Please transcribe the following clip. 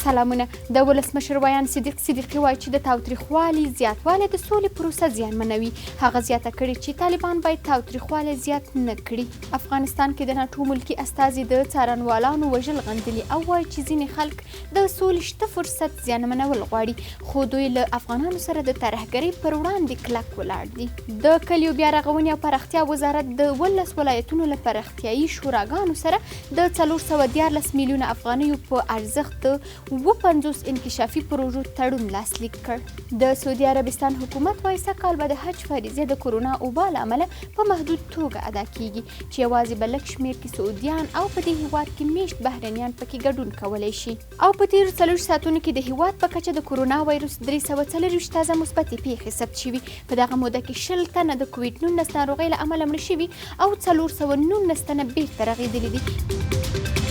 سلامونه. د ولسمشر ویاند صدیق صدیقي وایي چې د تاوتریخوالي زیاتوالی د سولې پروسه زیانمنوي. هغه زیاته کړې چې طالبان باید تاوتریخوالی زیات نه کړي. افغانستان کې د ناټو ملکي استازي د څارنوالانو وژل غندلي او وایي چې ځینې خلک د سولې شته فرصت زیانمنول غواړي، خو دوی له افغانانو سره د ترهګرۍ پر وړاندې کلک ولاړ دي. د کلیو بیا رغونې او پراختیا وزارت د 17 ولایتونو له پراختیایي شوراګانو سره د 413 میلیونه افغانیو په ارزښت د 57 انکشافي پروژو تړون لاسلیک کړ. د سعودي عربستان حکومت وايي، سږ کال به د حج فریضه د کورونا وبا له امله په محدود توګه ادا کیږي، چې یوازې به لږ شمېر کې سعودیان او په دې هیواد کې میشت بهرنیان پکې ګډون کولی شي. او په تېرو 24 ساعتونو کې د هیواد په کچه د کورونا وایروس 324 تازه مثبتې پېښې ثبت شوي. په دغه موده کې 20 تنه د کوویډ 19 ناروغۍ له امله مړه شوي او 419 تنه بیرته رغېدلي دي.